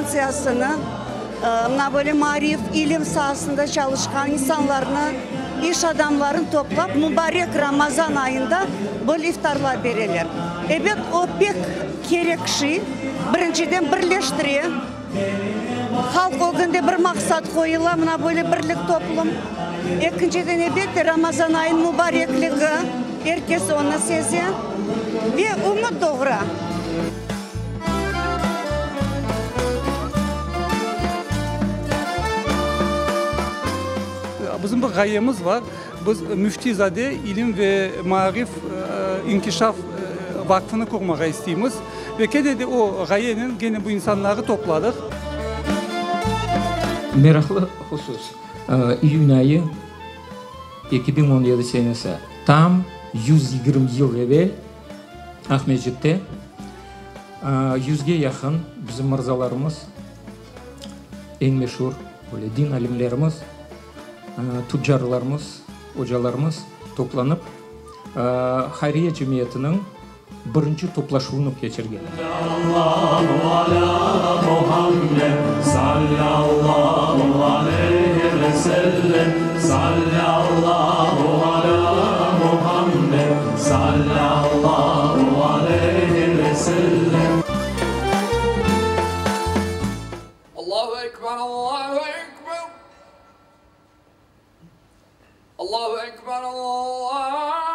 intelligentsiyasını, mına böyle maarif, ilim saasında çalışqan insanlarnı, iş adamlarını toplap, mubarek Ramazan ayında böyle iftarlar bereler. Ebet, o pek kerek şey, birinciden birleştire, halq ögünde bir maqsat qoyula, mına böyle birlik toplum. Ekinciden, ebet, Ramazan ayınıñ mubarekligi, er kes onı seze ve ümüt doğura. Bizim bir ğayemiz bar, biz Müfti-zade ilim ve maarif inkişaf vaqfını qurmağa isteymiz. Ve kene de o ğayenen kene bu insanları topladıq. Meraqlı husus, iyün ayı 2017 senesi, tam 120 yıl evel Aqmescitte yüzge yaqın bizim mırzalarımız, eñ meşur böyle din alimlerimiz, tuccarlarımız, ocalarımız toplanıp, hayriye cemiyetiniñ birinci toplaşuvını keçirgen. Allahu ekber, Allahu ekber, Allahu ekber, Allahu.